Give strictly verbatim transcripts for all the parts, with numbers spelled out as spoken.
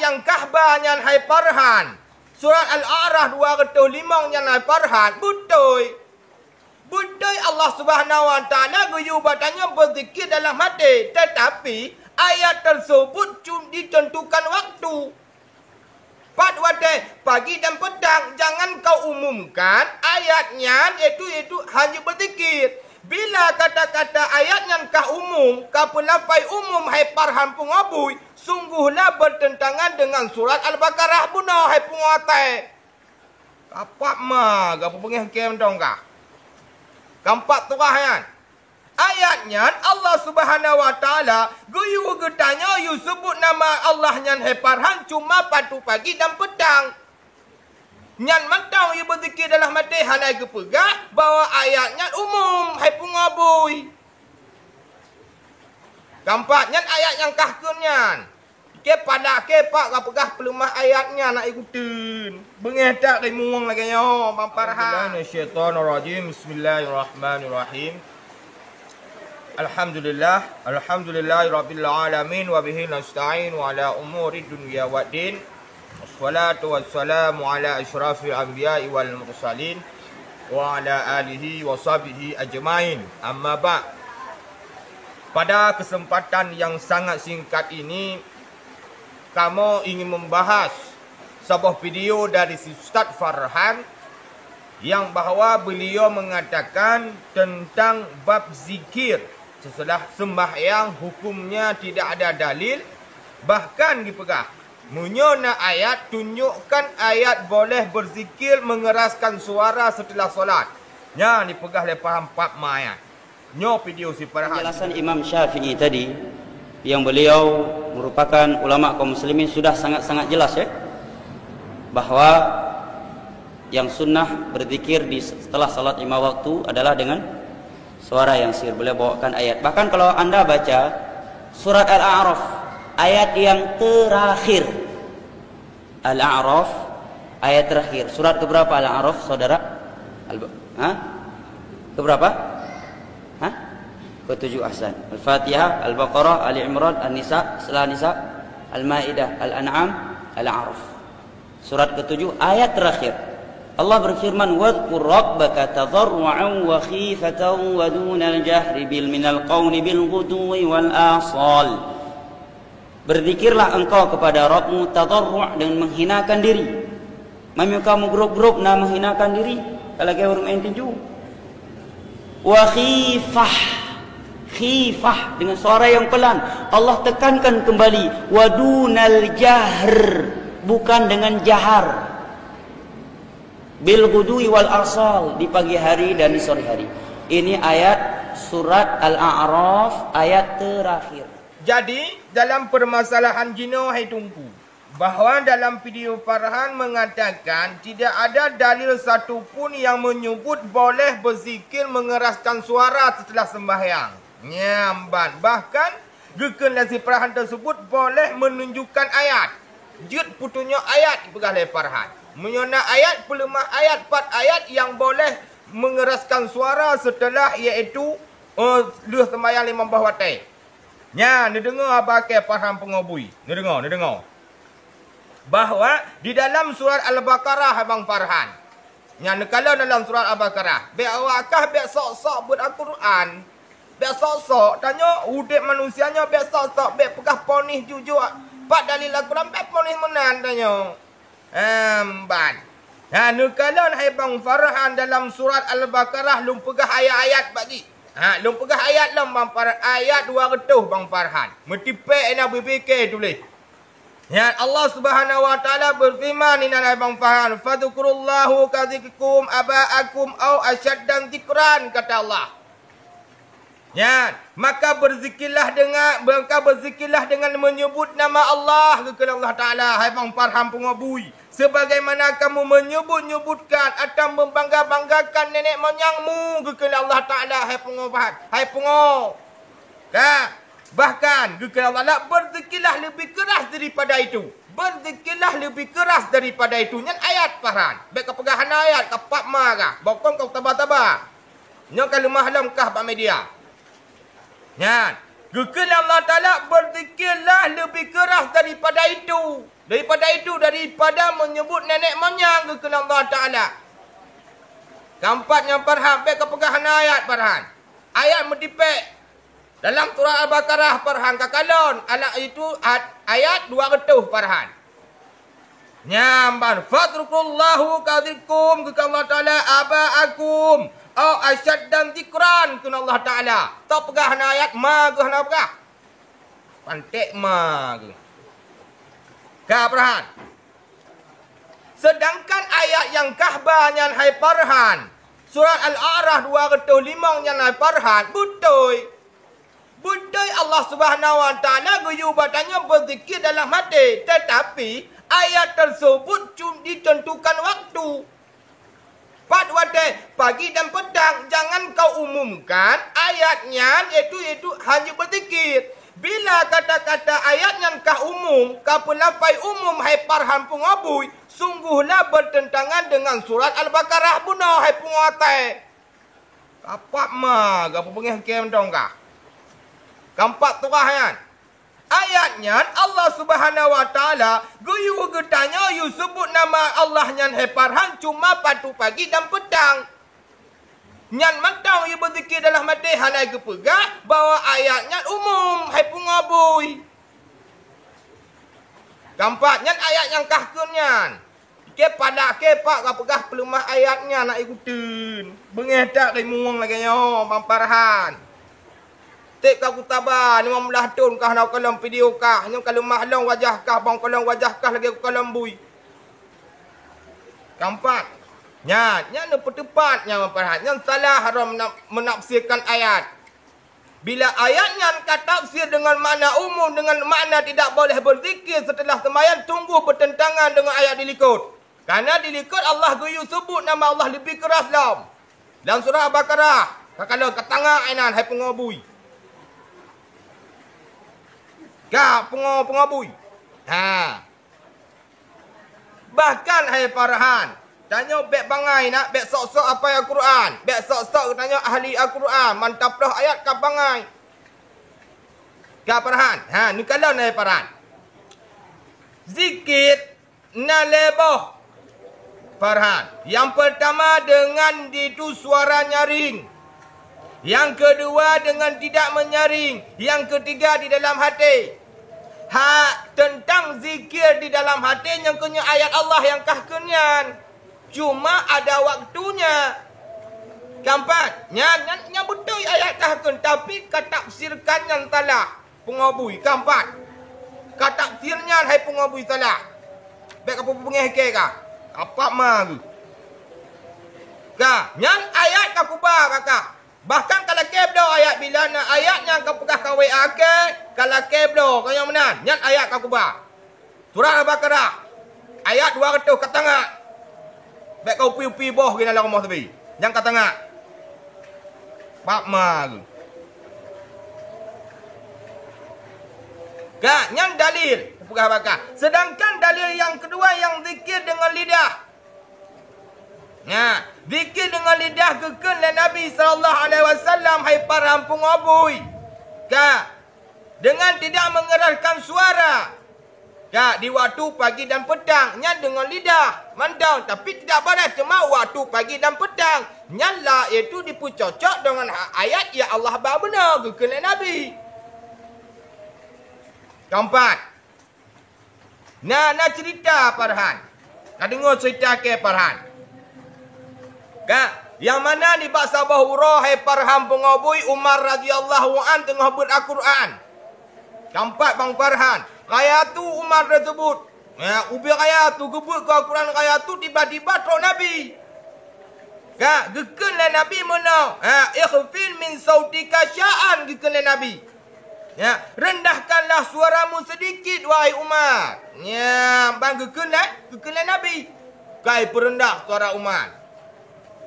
Nyang kah ba nyan hai Farhan, surat Al-A'raf dua reutôh limong nyan hai Farhan, beutôi. Beutôi Allah Subhanahu wa Taala geuyue bak tanyoe beuzikir dalam até, teutapi ayat teuseubut cu-, ditentukan waktu. Pat watée pagi dan petang, jangan kau umumkan ayat nyan, yaitu, yaitu hana beuzikir. Bila kata-kata ayat nyan ka umum, ka peulafai umum hai Farhan pungo bui, sungguhlah bertentangan dengan surat Al-Baqarah bunoe hai pungo até. Kapak ma, gak peubengeh kém dong kah? Kampak turah nyan. Ayat nyan Allah Subhanahu wa Taala geuyue geutanyoe yue seubut nama Allah nyan hai Farhan cuma patu pagi dan petang. Nyan mantong yue beuzikir dalam até hana geupeugah bahwa ayat nyan umum hai pungo bui. Kampak nyan ayat nyang kah kheun nyan. Ke padak ke pak ka peugah peuleumah ayat nyan nak ikutin. Beungéh that dari mueng lagée nyoe, Bang Farhan. A'udzubillahi minasyaitonirrajim. Bismillahirrahmanirrahim. Alhamdulillah. Alhamdulillahirabbil alamin wa bihi nasta'in wa ala umuri dunya waddin. Wassalatu wassalamu ala asyrafil anbiya'i wal mursalin wa ala alihi wa sahbihi ajmain. Amma ba'd. Pada kesempatan yang sangat singkat ini, kamoe ingin membahas saboh video dari si Ustaz Farhan yang bahwa beliau mengatakan tentang bab zikir sesudah sembahyang hukumnya tidak ada dalil, bahkan dipeugah, meunyoe na ayat, tunjukkan ayat boleh berzikir mengeraskan suara setelah solat. Nyan dipeugah lé Farhan pat ma ayat. Nyoe video si Farhan. Penjelasan Imam Syafi'i tadi, yang beliau merupakan ulama kaum muslimin, sudah sangat-sangat jelas, ya, bahwa yang sunnah berzikir di setelah salat lima waktu adalah dengan suara yang sir, boleh bawakan ayat. Bahkan kalau anda baca surat Al-A'raf, ayat yang terakhir, Al-A'raf, ayat terakhir. Surat keberapa Al-A'raf, saudara? Al- ha? Keberapa? Ha? Ketujuh, ahsan. Al-Fatihah, Al-Baqarah, Ali Imran, An-Nisa, setelah Nisa, Al-Maidah, Al-An'am, Al-A'raf. Surat ketujuh, ayat terakhir. Allah berfirman, "Wadhkur rabbaka tadarru'an wa khifatan wa dunal jahri bil minal qawli bil ghuduwi wal asal." Berzikirlah engkau kepada Rabbmu tadarru' dengan menghinakan diri. Meunyoe kamu grôp-grôp na menghinakan diri, ka lagée ureuëng main tinju. Wa khifah, khifah dengan suara yang pelan. Allah tekankan kembali, wa dunal jahr, bukan dengan jahar. Bil ghudwi wal asal, di pagi hari dan di sore hari. Ini ayat surat Al-A'raf, ayat terakhir. Jadi, dalam permasalahan jinoe hai Teungku, bahwa dalam video Farhan mengatakan tidak ada dalil satu pun yang menyebut boleh berzikir mengeraskan suara setelah sembahyang. Nyan ban. Bahkan, geukheun lé si Farhan tersebut boleh menunjukkan ayat. Jeuet peutunyok ayat, dipeugah lé Farhan. Meunyoe na ayat, peuleumah ayat, pat ayat yang boleh mengeraskan suara setelah, iaitu, eh, lheueh sembahyang limong boh watée. Nyan, neudeungoe haba keu Farhan pungo bui. Neudeungoe, neudeungoe. Bahwa di dalam surat Al-Baqarah, Abang Farhan. Nyan, neukalon dalam surat Al-Baqarah. Bék awak kah bék sok-sok buet Al-Quran. Bék sok-sok. Tanyoe udeb manusia nyoe bék sok-sok, bék peugah ponis jujur. Pat dalil Al-Quran, bék ponis meunan tanyoe. Em, ban. Ha, neukalon hai Bang Farhan dalam surat Al-Baqarah lôn peugah ayat-ayat bak jih. Ha, lôn peugah ayat lom Bang Farhan, ayat dua reutôh Bang Farhan. Meutipék ina bibike tuléh. Nyan Allah Subhanahu wa Taala beufeureuman inan hai Bang Farhan, "Fadzkurullaha kadzikrikum aba'akum au asyadda dzikran," kata Allah. Nyan, maka berzikirlah dengan, maka berzikirlah dengan menyebut nama Allah, geukheun Allah Taala, hai Bang Farhan pungo bui. Sebagaimana kamu menyebut-nyebutkan atau membangga-banggakan nenek moyangmu, geukheun Allah Taala, hai pungo Farhan, hai pungo. Ka, bahkan geukheun Allah Taala, berzikirlah lebih keras daripada itu. Berzikirlah lebih keras daripada itu. Nyan ayat Farhan. Bék ka peugah hana ayat, ka pat ma kah. Bokon ka taba-taba. Nyoe ka leumah lom kah bak media. Nyan, geukheun Allah Taala, "Berzikirlah lebih keras daripada itu, daripada itu, daripada menyebut nenek moyang, geukheun Allah Taala. Keempat nyang Farhan, bèk kapeugah hana ayat Farhan. Ayat meutipèk dalam surah Al-Baqarah Farhan kakalon, alat itu at-, ayat dua reutôh Farhan. Nyan ban, "Fadhkurullaha kadzikrikum," geukheun Allah Taala, "aba'akum, au asyadda dzikran," kheun Allah Taala. Tapeugah hana ayat, ma geuh hana peugah. Pantek ma geuh. Ka Farhan. Sedangkan ayat nyang kah ba nyan hai Farhan, surat Al-A'raf dua reutôh limong nyan hai Farhan, beutôi. Beutôi Allah Subhanahu wa Taala geuyue bak tanyoe beuzikir dalam até, teutapi ayat teusebut cu-, ditentukan waktu. Pat watèe, pagi dan petang, jangan kau umumkan ayat nyan, yaitu, yaitu hana beuzikir. Bila kata-kata ayat nyan ka umum, ka peulafai umum hai Farhan pungo bui, sungguhlah bertentangan dengan surat Al-Baqarah bunoe hai pungo até. Kapak ma, ka peubeungèh kèe mantong kah. Keempat surah nyan. Ayat nyan Allah Subhanahu wa Taala geuyue geutanyoe yue seubut nama Allah nyan hai Farhan cuma patu pagi dan petang. Nyan mantong yue beuzikir dalam até hana geupeugah bahwa ayat nyan umum hai pungo bui. Keempat, nyan ayat nyang kah kheun nyan. Kèe padak kèe pak ka peugah peuleumah ayat nyan nak ikuteueng. Beungèh that rimueng lagèe nyoe, Bang Farhan. Tiep ka kutaba, limong blah thon kah na kalon video kah, nyoe ka leumah lom wajah kah, ban kalon wajah kah lagèe kalon bui. Keempat, nyan, nyan neupeuteupat nyan, Bang Farhan. Nyan salah haram na-, menafsirkan ayat. Bila ayat nyan ka tafsir dengan makna umum, dengan makna tidak boleh berzikir setelah sembahyang, sungguh bertentangan dengan ayat di likot. Karena di likot Allah geuyue seubut nama Allah leubeh keras lom. Dalam surah Al-Baqarah, ka kalon ka tangak inan hai pungo bui. Ka pungo, pungo bui. Ha. Bahkan hai Farhan, tanyoe bèk bangai nak, bèk sok-sok hafai Al-Quran, bèk sok-sok tanyoe ahli Al-Quran, mantap ploh ayat ka bangai. Ka Farhan, ha, neukalon hai Farhan. Zikir na lhèe boh Farhan. Yang pertama dengan itu suara nyaring. Yang kedua dengan tidak menyaring. Yang ketiga di dalam hati. Hak tentang zikir di dalam hati nyang keuh nyoe ayat Allah nyang kah kheun nyan. Cuma ada waktunya. Keempat, nyan, nyan, nyan beutôi ayat kah kheun, tapi ka tafsirkan nyan salah. Pungo bui, keempat. Ka tafsir nyan hai pungo bui salah. Bèk ka peubeungèh kèe ka. Kapak ma geuh. Ka, nyan ayat ka kuba ka kah. Bahkan ka lakèe bloe ayat bila na ayat nyang ka peugah ka W A kèe, ka lakèe bloe, ka nyang meunan. Nyan ayat ka kuba. Surah Al-Baqarah, ayat dua reutôh ka tangak. Bèk ka upi-upi boh geuh na lam rumoh sabe. Nyan ka tangak. Bak ma geuh. Ka, nyan dalil. Peugah bak kah. Sedangkan dalil nyang keudua nyang zikir deungon lidah. Nah, zikir deungon lidah geukheun lé Nabi sallallahu alaihi wasallam, hai para pungo bui. Ka, dengan tidak mengeraskan suara. Ka, di waktu pagi dan petang, nyan deungon lidah mantong, tapi tidak boleh cuma waktu pagi dan petang. Nyan lah, iaitu dipeucocok deungon ha-, ayat nyang Allah ba bunoe geukheun lé Nabi. Keempat, Na, na cerita Farhan. Ka deungoe cerita kèe Farhan. Ka, nyang mana nibak saboh uroe hai Farhan pungo bui Umar radhiyallahu an teungoh beuet Al-Quran. Keempat bang Farhan, raya tu Umar teusebut. Ya, ubé raya tu geubeuet keu Al-Quran raya tu tiba-tiba trok Nabi. Ka, geukheun lé Nabi meunoe, ha, "Ikhfid min sautika syai'an," geukheun lé Nabi. Ya, "Rendahkanlah suaramu sedikit, wahai Umar." Ya, ban geukheun lé, geukheun lé Nabi. Kai peureundah suara Umar.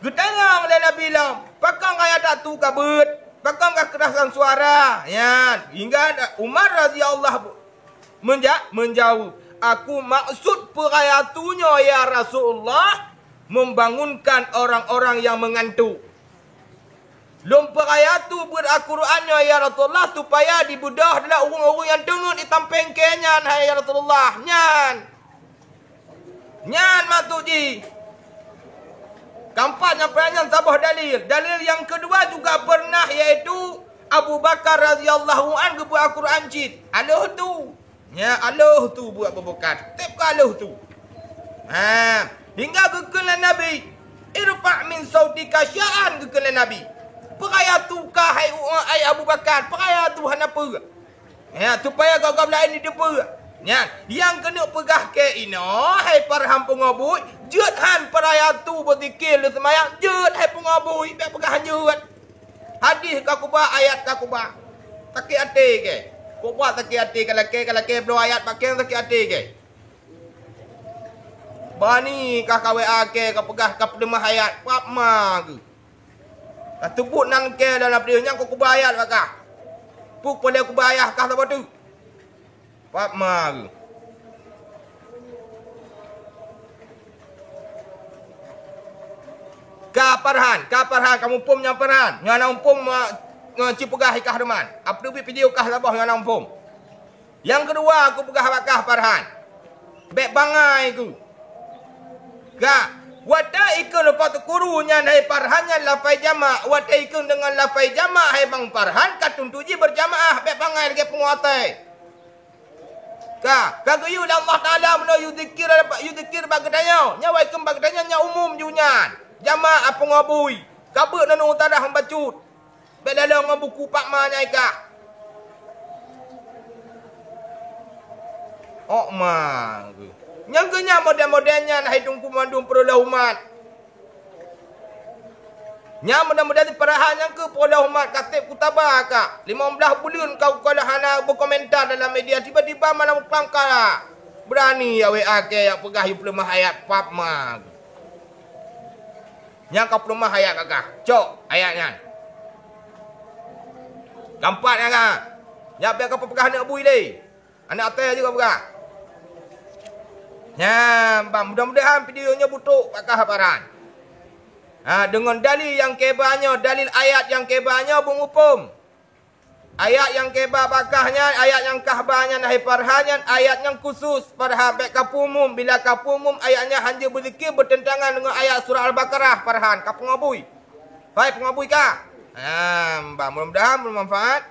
Geutanyong lé Nabi lom, "Pakon kaya that tu ka beuet? Pakon ka keuraskan suara?" Ya, hingga Umar radhiyallahu menja-, menjawab, "Aku maksud peuraya tu nyoe, ya Rasulullah, membangunkan orang-orang yang mengantuk." Lôn peuraya tu buet Al-Quran nyoe, ya Rasulullah, supaya dibeudôh adalah ureuëng-ureuëng nyang deungon di sampéng kée nyan, hai ya Rasulullah. Nyan. Nyan maksud jih. Keumpat nyang peureulée nyan saboh dalil. Dalil nyang keudua juga pernah, yaitu Abu Bakar radhiyallahu anhu geubeuet Al-Quran cit. Alôh tu. Nya alôh tu buet Abu Bakar. Teb ka alôh tu. Ha, hingga geukheun lé Nabi, "Irfa' min sautika syai'an," geukheun lé Nabi. Peuraya tu ka hai u-, ai Abu Bakar, peuraya tu hana peue. Ya, supaya gob-gob laén jiteupeue. Nyan, nyang keuneuk peugah keu inoe, hai Farhan pungo bui, jeuet han peuraya tu beuzikir lé seumayang, jeuet hai pungo bui, bék peugah han jeuet. Hadih ka kuba, ayat ka kuba. Sakét até kée? Kuba sakét até, ka lakée, ka lakée bloe ayat pakeng sakét até kée? Bani ka ka W A kée, ka peugah ka peuleumah ayat, pap ma geuh. Ka teubuet nan kée dalam video nyan, ka kuba ayat bak kah. Puk peureulée kuba ayat kah saboh teuk. Pap ma geuh. Ka Farhan, ka Farhan, ka muphom nyan Farhan. Nyoe na muphom, eh, ngon ci peugah ikah Ruman. Apeudubi video kah saboh nyoe na muphom. Nyang keudua, aku peugah bak kah Farhan. Bék bangai ku. Ka, watée ikheun lafaz kuru nyan hai Farhan nyan lafai jamak, watée ikheun deungon lafai jamak hai Bang Farhan, ka tuntu jih beurjamaah, bék bangai lagée pungo até. Ka, ka geuyue lé Allah Taala meunoe yue zikir, yue zikir bak geutanyoe, nyan wai kheun bak geutanyoe nyan umum jih nyan. Jamak apui ngon bui, ka beuet ngon utara hamba cut. Bék lalong ngon buku pak ma nyang ikah. Ôk ma geuh. Nyang geuh nyan model-model nyan hai Teungku mandum peureuloh umat. Nyan mudah-mudahan peurahai nyang keu peureuloh umat ka seb kutaba ka. Limong blaih buleuen ka ukolah hana beukomentar dalam media, tiba-tiba malam klam ka beurani ya W A kée ya peugah yue peuleumah ayat pap ma geuh. Nyang ka peuleumah ayat gagah. Cok ayat nyan. Keumpat gagah. Nyan bék ka peugah aneuk bui lé. Aneuk até juga peugah. Nyan, bang, mudah-mudahan video nyoe beutrok bak kah Farhan. Ha, deungon dalil nyang keuba nyoe, dalil ayat nyang keuba nyoe beumuphom. Ayat nyang keuba bak kah nyan, ayat nyang kah ba nyan hai Farhan nyan, ayat nyang khusus. Farhan bék ka peuumum, bila ka peuumum ayat nyan hanjeuet beuzikir beuteuntangan deungon ayat surah Al-Baqarah, Farhan, ka peungabui. Hai peungabui ka. Ha, bah, mudah-mudahan bermanfaat.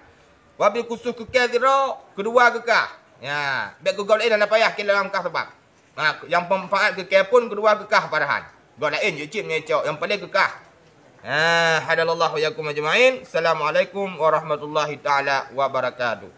Wabil khusus keu kée sidroe, keudua keu kah. Ya, bék keu gob laén hana payah keu lam kah sabab. Ha, nyang manfaat keu kée phon keudua keu kah Farhan. Gob laén jeuet cit meunyoe cok, nyang paleng keu kah. Ha, hadallahu wa iyyakum ajmain. Assalamualaikum warahmatullahi taala wabarakatuh.